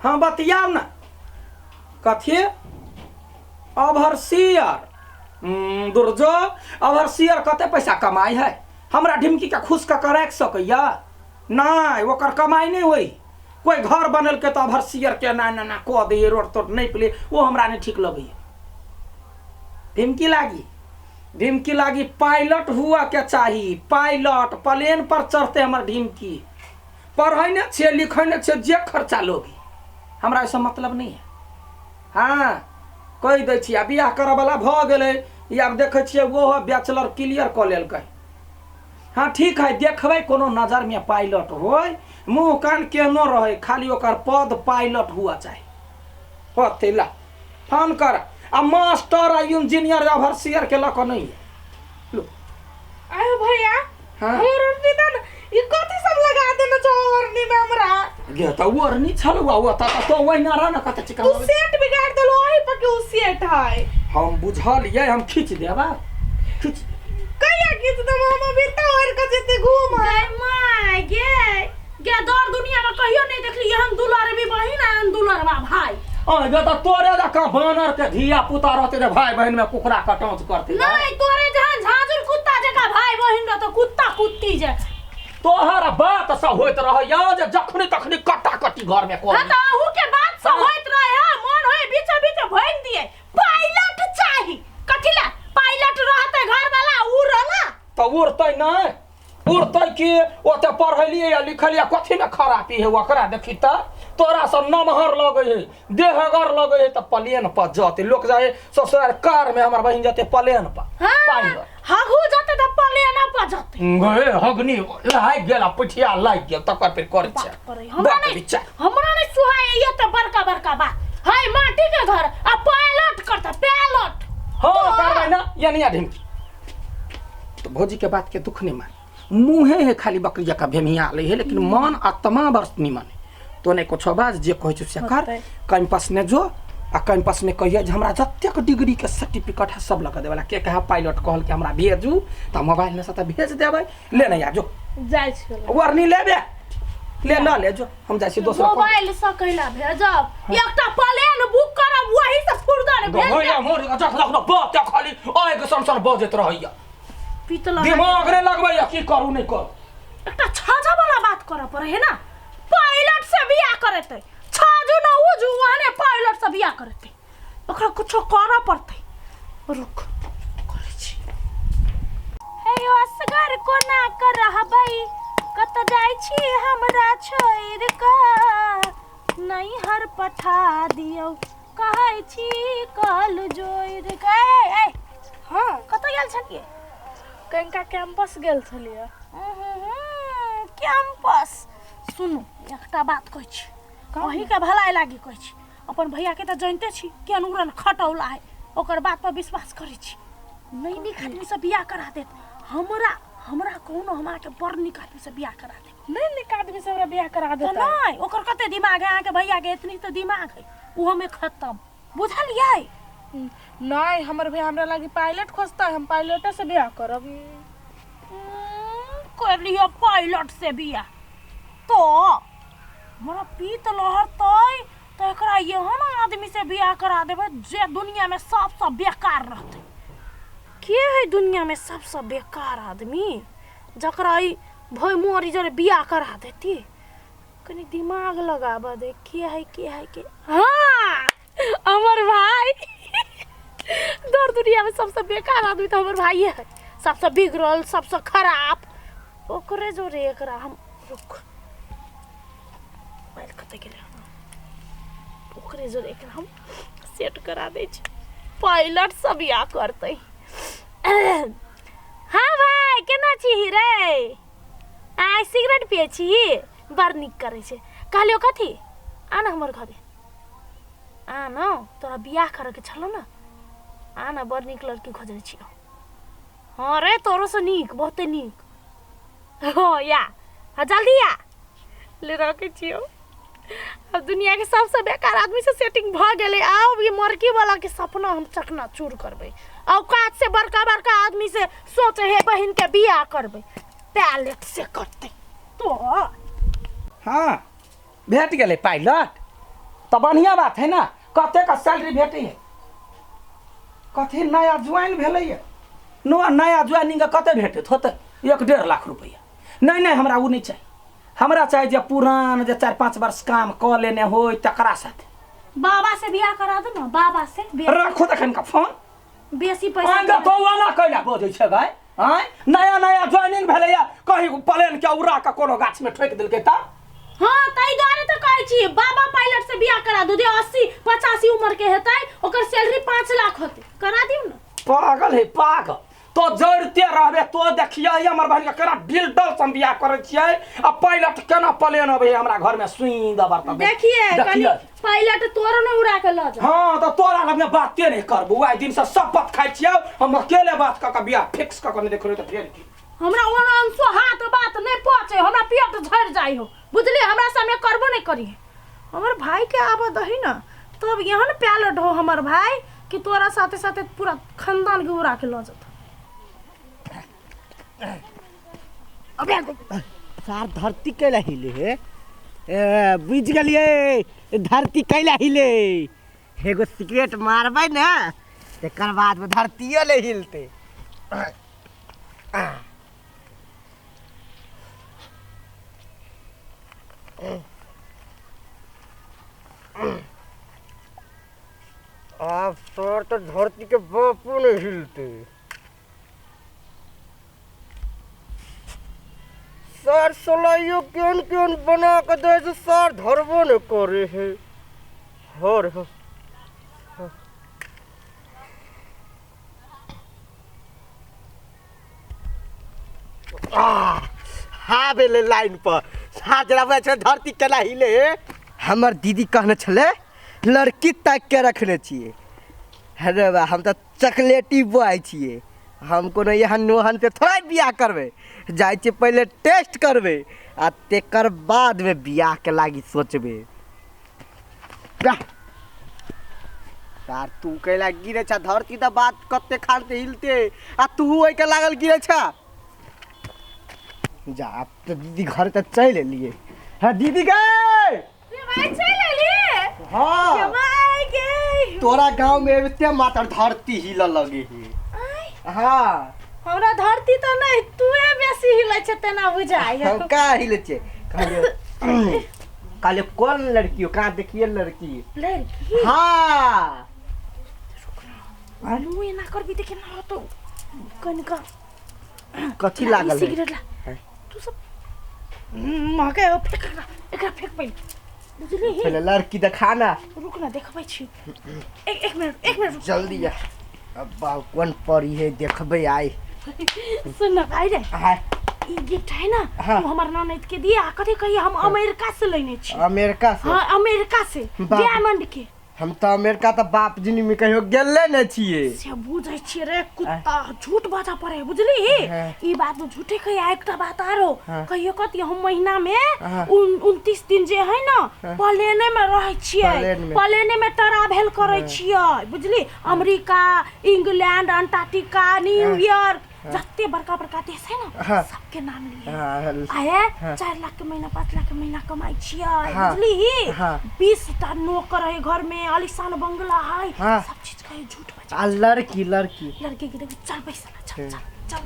हाँ बतियाउ ने कथी ओवरसियर दुर्जो ओवरसियर कते पैसा कमाइ है हमरा ढिमकी के खुश कऽ के राखि सकैया नहि ओकर कमाइ नहि होइ कोइ घर बनेलकै तऽ ओवरसियर के एना एना एना कऽ दैए रोड तोड नापि ले ओ हमरा नहि ठीक लगैए ढिमकी लागी ढिमकी लागी पायलट हुआ के चाही पायलट प्लेन पर चढ़ते हमर ढिमकी पढ़ै नहि छियै लिखै नहि छियै जे खर्चा लोगी हमरा ओहिसँ मतलब नहि है हँ कहि दै छी आ बियाह करऽवला भऽ गेलै ई आब देखै छियै ओहो बैचलर क्लियर कऽ लेलकै हँ ठीक है देखबै कोनो नजरमे पायलट होय मुँह कान केहनो रहै खाली ओकर पद पायलट हुआ चाही होतै ला फोन कर आ मास्टर आ इंजीनियर ओवरसियर के लऽ कऽ नहि लो आयो भैया हाँ। हमर ओढ़नी दे न ई कथी सब लगा देने छौ ओढ़नी में हमरा गे तऽ ओढ़नी छल ओ तऽ तो ओहिना रह ने कते चिकन तू सेट बिगाड़ देलो ओही पर के उ सेट है हम बुझलियै हम खींच देबा खींच कहिया खींच देबो हम अभी तो ओढ़ के जेते घूम गै my गे गे दौड़ दुनिया में कहियो नहीं देखली हम दुलर भी बहिन आ हम दुलरवा भाई अरे गे तऽ तोरे जकाँ बानर के धिया पुता रहते रे भाई बहन में कुकरा कटौच करते रे। नहीं तोरे जहां झांझुर कुत्ता जकाँ भाई बहिन रहतो कुत्ता कुत्ती जे तोहर बात सब होइत रहैया जे जखनी तखनी कटा कटी घर में हाँ कर तो अहू के बात सब होइत रहे है मन होए बीचे बीचे भोग दिए पायलट चाही कथी ला पायलट रहते घर वाला उ रहला तऽ उड़तै नहि उड़तै कि ओते पढ़लियै आ लिखलियै कथीमे खरापी है ओकरा देखी तऽ तोरा सब नमहर लगै है देहगर लगै है तऽ प्लेन पर जतै लोक जाइ ससुराल कार में हमर बहिन जतै प्लेन पर हाँ पायलट हगू जते तऽ प्लेन पर जते गे हगनी लागि गेल आ पिठिया लागि गेल तकर फेर करै छै बात करे हमरा बात नहीं विचार हमरा नहीं सुहाय ये तऽ बड़का बड़का बात हाय माटी के घर आ पायलट करता पायलट हाँ करबै ना यानी ढिमकी तो भौजी के बात के दुख नहीं मान मुँहे है खाली बकरी जकाँ भेमिया लै है लेकिन मन आत्मा बस निमन है तो नहीं कुछ बाज जे कहै छौ से कर होतै। कैंपस ने जो आ कैंपस में कहिए जे हमरा जतेक डिग्री के सर्टिफिकेट है सब लऽ कऽ देबे के कहे पायलट कहल कि हमरा भेजू तऽ मोबाइल में से तऽ भेज देबै ले नहीं आ जो जाइ छी वर्णी लेबे ले ल ले जो हम जाइ छी दोसर मोबाइल से कैला भेजब एकटा प्लेन बुक करब वही से फुर्दर भेज भैया मोर जख जख बात खाली आइ सन सन बजैत रहैया पीतल दिमाग नहि लगबैया की करू नहि करू एकटा छाजा वाला बात करऽ पड़े है ना पायलट से बियाह करेतै छाजू न उजू ओहने पायलट से बियाह करेतै ओकरा कुछो करऽ पड़तै रुक करै छी हे यो असगर कोना कर रहबै कत जाइ छी हमरा छोड़ि कऽ नैहर पठा दियौ कहै छी कल जोड़ि कऽ ए हाँ कतऽ गेल छलियै कनिका कैंपस गेल छलियै कैंपस सुनू एकटा बात कहै छी अहीँके भलाइ लागी कहै छी अपन भैयाके तऽ जानिते छी केहन उड़न खटौला है ओकर बात पर विश्वास करै छी नहि नीक आदमीसँ बियाह करा देत हमरा हमरा कहू ने हम अहाँके बड़ नीक आदमीसँ बियाह करा देब नहि नीक आदमी से हमरा बियाह करा तऽ देतै नहि ओकर कते दिमाग है अहाँके भैयाके एतनी तऽ दिमाग है ओहोमे खतम बुझलियै नहि हमर भैया हमरा लागी पायलट खोजतै हम पायलटे से बियाह करब कर लियो पायलट से बियाह तो हमरा पीत लहरतै तऽ एकरा एहन आदमी से बियाह करा देबै जे दुनिया में सबसँ बेकार रहतै के है दुनिया में सबसँ बेकार आदमी जकरा ई भय मोरी जरे बियाह करा देती कनि दिमाग लगाबऽ दे के है के है के हाँ हमर भाई दर दुनिया में सबसे बेकार आदमी तो हमर भाइये है सबसे बिगड़ल सबसे खराब ओकरे जोरे एकरा हम रुक मोबाइल कतऽ गेलै ओकरे जोरे एकरा हम सेट करा दै छी पायलट सब बियाह करतै हाँ भाई केना छी रे आइ सिगरेट पियै छी बड़ नीक करै छै कहलियौ कथी आ न हमर घरे आ न तोरा बियाह करऽके छलौ ने आ न बड़ नीक लड़की खोजने छियौ हँ रे तोरोसँ नीक बहुते नीक हँ या हाँ जल्दी आ ले रखै छियौ अब दुनिया के सबसे बेकार आदमी से सेटिंग भ गेलै आब ई मरकी वाला के सपना हम चकनाचूर करबै औकात से बड़का बड़का आदमी से सोचे हे बहिन के बियाह करबै पैलेट से करतै तो हाँ भेट गेलै पायलट तऽ बढ़िआँ बात है ने। कतेक सैलरी भेटै है? कथी नया ज्वाइन भेलैए? नो नया ज्वाइनिंग कते भेटैत होतै? 1-1.5 लाख रुपैआ। नहि नहि, हमरा ओ नहि चाही। हमरा चाही जे पुरान, जे 4-5 वर्ष काम कऽ लेने होय, तकरा साथे। बाबा से बियाह करा दो ना, बाबा से बियाह। राखो तखन का फोन। बेसी पैसा आंगे तो एना कैला बजै छै भाइ? आँय, नया नया ज्वाइनिंग भेलैया, कहीं प्लेन के उड़ा कऽ कोनो गाछ में ठोकि देलकै तऽ? हाँ, ताहि दुआरे तऽ कहै छी बाबा पायलट से बियाह करा दू, जे 80-85 उम्र के हेतै, ओकर सैलरी 5 लाख होतै, करा दियौ ने। पागल है पागल, तो जड़ते रहबे। तो देखिए हमर बहन के केना डील डल से हम बियाह करै छियै, आ पायलट केना प्लेन अबै हमरा घर में सुई दबर तब। देखिए कनी देखिए पायलट तोरो ने उड़ा के लऽ जा। हाँ, तो तोरा लग में बाते नहीं करबो। आइ दिन से शपथ खाइ छियौ, हम अकेले बात कऽ के बियाह फिक्स कऽ के नहीं देखलियै तऽ फेर की? हमरा ओना अंशो हाथ बात नहीं पचे, हमरा पेट झड़ि जाइ हो, बुझली? हमरा सामने करबो नहीं करी। हमर भाई के आबऽ दही ना, तब एहन पायलट हो हमर भाई कि तोरा साथे साथे पूरा खानदान के उड़ा के लऽ जेतौ। अबे सार, धरती कैला हिले हे? ए, बुझि गेलियै, धरती कैला हिले। एगो सिगरेट मारबै ने, तकर बाद में धरतियो ले हिलते। आब सर तो धरती के बापो नहीं हिलते। सर सलाइयो केहन केहन बना के दे छै, सर धरबो नहीं करे है। हर हर हा भेलै लाइन पर हाजरा छै, धरती केना हिले। हमर दीदी कहने छलै लड़की ताकि के रखने छियै। अरे बा, हम तऽ चॉकलेटी बॉय छियै, हम कोनो एहन ओहन से थोड़ा बियाह करबै। जाइ छियै, पहिले टेस्ट करबै आ तेकर बादमे बियाहके लागी सोचबै। जा यार, तू कैला गिरे छा? धरती तऽ बात कते खान से हिलते आ तू ओहिके लागल गिरे छा। जा, आब तऽ दीदी घर तऽ चलि एलियै। हाँ दीदी गे। भाई चलि एलियै? हाँ। माय गे। तोरा गांव में एते मात्र धरती हिलऽ लगे है? हाँ। हमरा धरती तऽ नहि, तूए बेसी हिलै छै तेना बुझाइ। हम का हिले छियै? कहलियै कहलियै कौन लड़की हो, कहाँ देखिए लड़की? लड़की? हाँ। मुँह एना करबी तऽ केना होतौ? कनिका कथी ला, ई लागल है? सिगरेट ला। हैं? तू सब महके हो, फेंक एकरा, एकरा फेंक पहिले, बुझली? पहले लड़की देखा ना। रुक ना, देखबै छी। एक एक मिनट, एक मिनट रुक। जल्दी आ। अब बाप कोन परी है, देखबै आइ। सुन ना भाई रे। हाँ। ई गिफ्ट है ना, हाँ। तू हमर ननद के दिया, कथी कहिए हम अमेरिका से लेने छी। अमेरिका से? हाँ, अमेरिका से। बाप। डायमंड के। हम तऽ अमेरिका तऽ बाप जिनी में कहियो गेले ने छियै। से बुझै छियै रे कुत्ता, झूठ बाजऽ पड़े है, बुझली? हाँ। ई बात तो झूठे कहिया। एकटा बात आरो। हाँ। कहियो कथी, हम महीना में हाँ। 29 दिन जे है ना, प्लेने में रहै छियै। प्लेन में। प्लेने में ट्रैवल करै छियै, बुझली? अमेरिका, इंग्लैंड, अंटार्कटिका, न्यूयॉर्क, जते बड़का बड़का देश है ना, हाँ। सबके नाम लिए। हाँ। आए 4 लाख के महीना, 5 लाख के महीना कमाई छियै। हाँ। बुझली? हाँ। 20 टा नौकर है घर में, आलीशान बंगला है। हाँ। सब चीज का झूठ बजा। आ लड़की, लड़की? लड़की के देखो, चल पैसा ला, चल चल चल।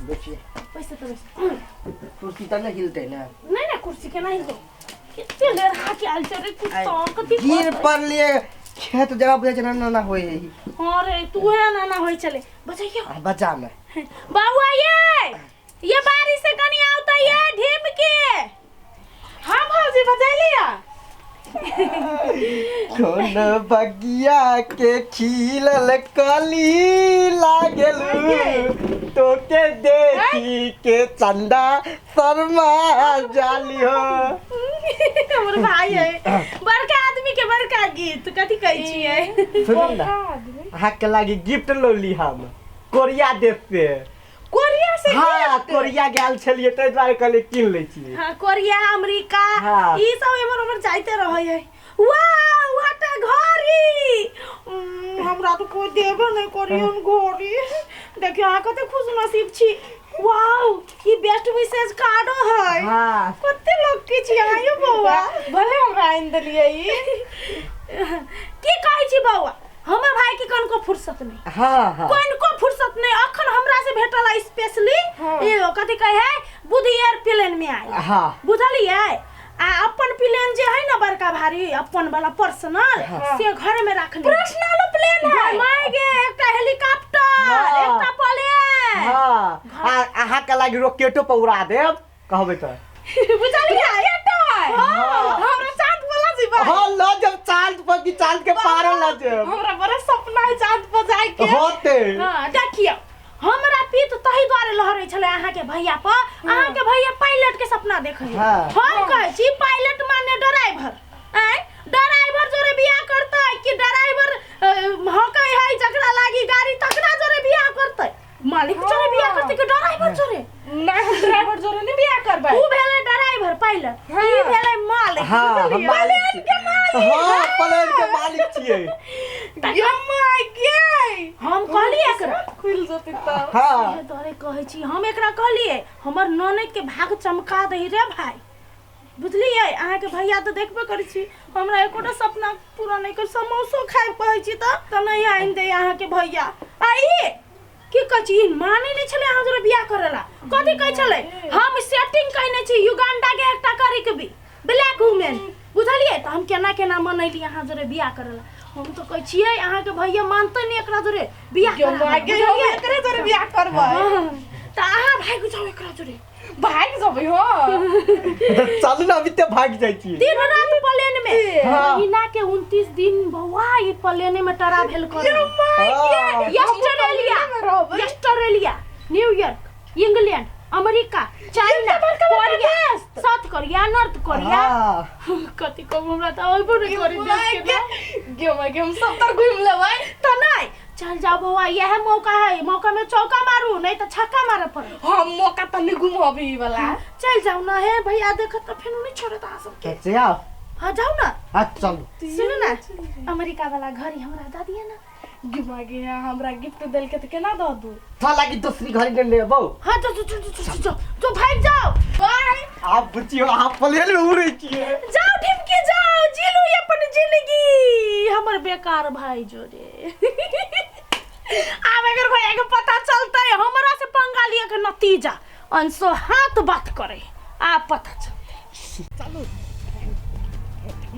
देखिए। पैसा तो पैसा। कुर्सी तऽ नहि हिलतै ने? नहीं नहीं, कुर्सी के नहीं तो कितने ले रहा के आल चल रे कुत्ता, कथी? गिर पड़लिए, खेत जगह बुझै छै ना ना होइ है। हां रे, तू है ना ना होई चले, बजाइयो। आ बचा में। बाबू ये बारी से कनी आवता ये ढीम के। हाँ भौजी, बजाइ लिया। कोन बगिया के खिलल कली लागल, तोके देखी के चंदा शर्मा जाली हो। हमर भाई है, बड़का आदमी के बड़का गीत, कथी कहै छियै? सुनू ना, अहाँके लागी गिफ्ट लौली हम कोरिया देश से। कोरिया से? हाँ। गिफ्ट? कोरिया गेल छलियै, ताहि दुआरे कहलियै कीन लै छियै। हाँ, कोरिया, अमेरिका, हाँ। ई सब एमहर ओमहर जाइते रहै है। वाह, what a घड़ी! हमरा तो कोई देबो नहीं करी हम घड़ी। देखियो, अहाँ कते खुश नसीब छी। वाओ, ई बेस्ट विशेष कार्डो है। हाँ। कते लोग के छी आयो बौआ। भले हमरा आनि देलियै ई। की कहै छी बौआ, हमर भाई के कनको फुर्सत नहीं। हाँ हाँ। कनको फुर्सत नहीं, अखन हमरा से भेटल है स्पेशली। हाँ। ये कथी कहे है, बुध एयरप्लेन में आयल। हाँ। बुझलियै? आ अपन प्लेन जे है ना बड़का भारी अपन वाला पर्सनल, हाँ। से घर में रखने। पर्सनल प्लेन है। My गे, एकटा हेलीकॉप्टर, हाँ। एकटा प्लेन। हाँ, आ अहाँ के लागी रॉकेटो पर उड़ा देब कहबै तऽ। बुझलियै? हाँ, हमरा चांद पर लऽ जेबै। हाँ, लऽ जाब चांद पर कि चांद के पारो लऽ जाब। हमरा बड़ा सपना है चांद पर जाय के। होते। हाँ, देखियौ, हमरा पीत तही दुआरे लहरै छलै अहाँके भैया पर। अहाँके भैया पायलट के सपना देखै। हाँ। हम कहै छी पायलट माने ड्राइवर। आँय, ड्राइवर जोरे बियाह करतै कि ड्राइवर हकै है जकरा लागी गाड़ी तकरा जोरे बियाह करतै? मालिक जोरे बियाह करतै कि ड्राइवर जोरे? नहीं, हम ड्राइवर जोरे नहीं बियाह करबै। ऊ भेलै ड्राइवर पायलट, हाँ। ई भेलै मालिक। हाँ, हम बुझलियै? मालिक प्लेन के मालिक। हाँ, प्लेन के मालिक छियै। गे my गे, हम कहलियै एकरा खुलि जेतै तब। हाँ। इहे दुआरे कहै छी, हम एकरा कहलियै हमर ननैद के भाग चमका दही रे भाई, बुझलियै? अहाँके भैया तऽ देखबे करै छी, हमरा एकोटा सपना पूरा नहि कर। समोसो खाय कहै छी तऽ नहि आनि दै अहाँके भैया। आ ई की कहै छी, ई मानै नहि छलै अहाँ जोरे बियाह करै ला। कथी कहै छलै, हम सेटिंग कयने छी युगांडा के एकटा करीके भी ब्लैक वुमेन, बुझलियै? तऽ हम केना केना मनैली अहाँ जोरे बियाह करै ला। हम तऽ कहै छियै अहाँके भैया मानतै नहि एकरा जोरे बियाह गे करा my गे, हम बुझलियै? एकरे जोरे बियाह करबै। हाँ, तऽ अहाँ भागि जाउ एकरा जोरे। भागि जेबै हो। चलू ने, अभी ते भागि जाइ छी। दिन रात प्लेन में। हाँ। महीना के 29 दिन बौआ ई प्लेने में ट्रैवल करे। हाँ। ऑस्ट्रेलिया, में रहबै। Australia, New York, England, America, China, Korea, South Korea, North Korea. हाँ। कथी कहू, हमरा तऽ अयबो नहि करी देश के नाम। गे my गे, हम सब तर घुमि लेबै। तऽ नहि चल जाओ बौआ, यह मौका है, मौका में चौका मारू नहीं तो छक्का मारे पड़े। हम मौका तऽ नहि घुमबी ई वाला। चल जाओ ना हे भैया देखत तऽ फेर नहीं छोड़त अहाँ सबके। कैसे आओ? हाँ जाओ ना। हाँ चलू। सुनू ना, अमेरिका वाला घड़ी हमरा दऽ दिअ ना। गे my गे, हमरा गिफ्ट देलकै तऽ केना दऽ दू? था लागी दूसरी घड़ी ने लेबो। हाँ जो जो जो जो जो जो जो भाग जाओ। बाय। आप बुझियो अहाँ प्लेन में उड़ै छियै। जाओ ढिमकी जाओ, जी लू अपन जिंदगी हमर बेकार भाई जोरे। आब अगर भैया के पता चलतै हमरा से पंगा लिए के नतीजा अनसो हाथ बात करे, आब पता चल। चलू,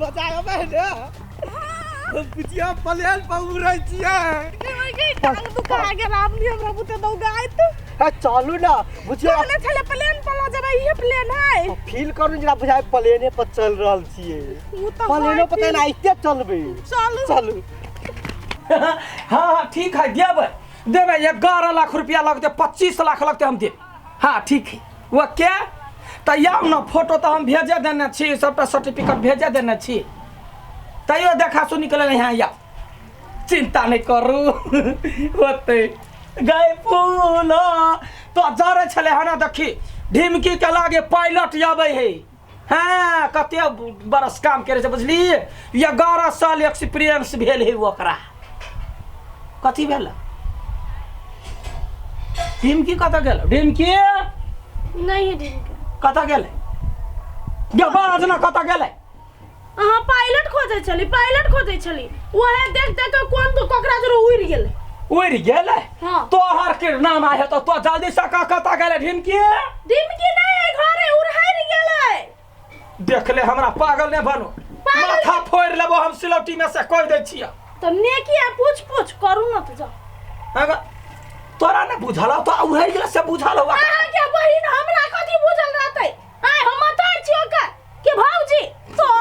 मजा आबै ने? बुझियो प्लेन पर उड़ै छियै। गे my गे, टांग दुखा गेल, आब नहि हमरा बुते दौगाइत। हाँ चलू ना, बुझियो कहने छलै प्लेन पर लऽ जेबै, इहे प्लेन है। फील करू जेना बुझाय प्लेने पर चल रहल छियै। उ तऽ प्लेनो पर तऽ एनाहिते चलबै। चलू। चलू। हाँ हाँ ठीक है, देबै देबै, 11 लाख रुपया लगतै, 25 लाख लगतै, हम देब। हाँ ठीक है, ओके। तऽ आउ ने, फोटो तऽ हम भेजे देने छी, सबटा सर्टिफिकेट भेजे देने छी, तैयो देखा सुनी के लेल यहाँ आउ, चिंता नहीं करू। होतै गए फूल तो जरे छलै हन, देखी ढिमकी के लागे पायलट आबै है। हाँ, कते बरस काम करे छै बुझली, 11 साल एक्सपीरियंस भेल है ओकरा। कथी भेल? ढिमकी कतऽ गेल? ढिमकी नहीं ढिमकी कतऽ गेलै? गे बाज ना, कतऽ गेलै? अहाँ पायलट खोजै छली, पायलट खोजै छली, ओहे देख देख के कोन तो ककरा जोरे उड़ि गेलै। उड़ि गेलै? हाँ। तोहर के नाम आय तो तो जल्दी से कह कतऽ गेलै ढिमकी? ढिमकी नहीं है घरे, उड़हारि गेलै। देख ले, हमरा पागल नहि बनो, माथा फोड़ि लेबो हम सिलौटी में से, कहि दै छियै। तऽ नेकी आ पूछ पूछ करू न तऽ जाउ। अगर तोरा नहि बुझल हौ तऽ उड़ि गेलै से बुझल हौ। अहाँके बहिन हमरा कथी बुझल रहतै? आइ हम मतार छी ओकर के भौजी तो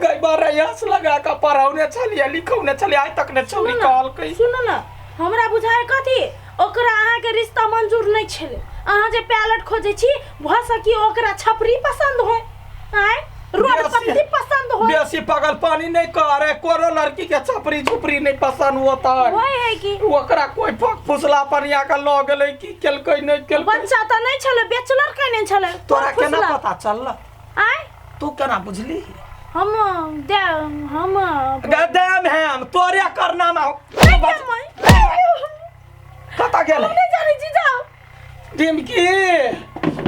गई बार यस लगा के पढ़ौने छलियै, लिखौने छलियै, आइ तक ने छौरी कहलकै। सुनू न, हमरा बुझाय कथी, ओकरा अहाँके रिश्ता मंजूर नहि छलै। अहाँ जे पायलट खोजै छी, भऽ सकी ओकरा छपरी पसंद होय, आँय रोड पत्ती पसंद होय। बेसी पागल पानी नहीं करे, कोनो लड़की के छपरी झुपरी नहीं पसंद होता है। होय है कि ओकरा कोई फक फुसला पर या के लऽ गेलै, की केलकै नहि केलकै। बच्चा तऽ नहि छलै, बैचलर केने छलै। तोरा केना फुसला। पता चलल? आँय तू केना बुझली? हम दे हम गदम है हम तोरे करना में कतऽ गेलै? नहि जानै छी, जाउ। ढिमकी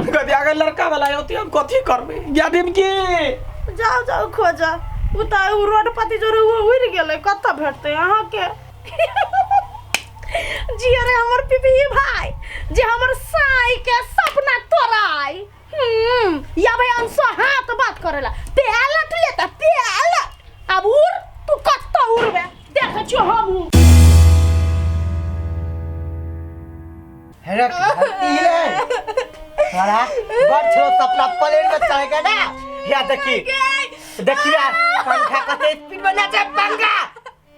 कथी अगर लड़का वाला होती हम कथी करबै या ढिमकी। जाओ जाओ खोजा, उ तऽ उ रोड पति जोरे उ उड़ि गेलै, कतऽ भेटतै अहाँके? जी अरे हमर पिपी भाई जे हमर साई के सपना तोड़ाई। या भाई अंशो हाथ बात करेला पेलट लेता पेलट। अब उड़ तू कत्ता उड़बे देखै छियो हम। अरे धरती रे साला बड़ छो सपना प्लेन में चढ़ गया ना। या देखी देखी यार पंखा कते स्पीड में नाचे, पंखा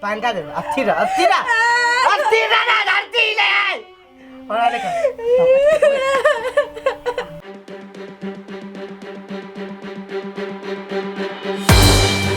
पंखा दे अस्थिर रह, अस्थिर रह, अस्थिर रह ना धरती ले। और देखो।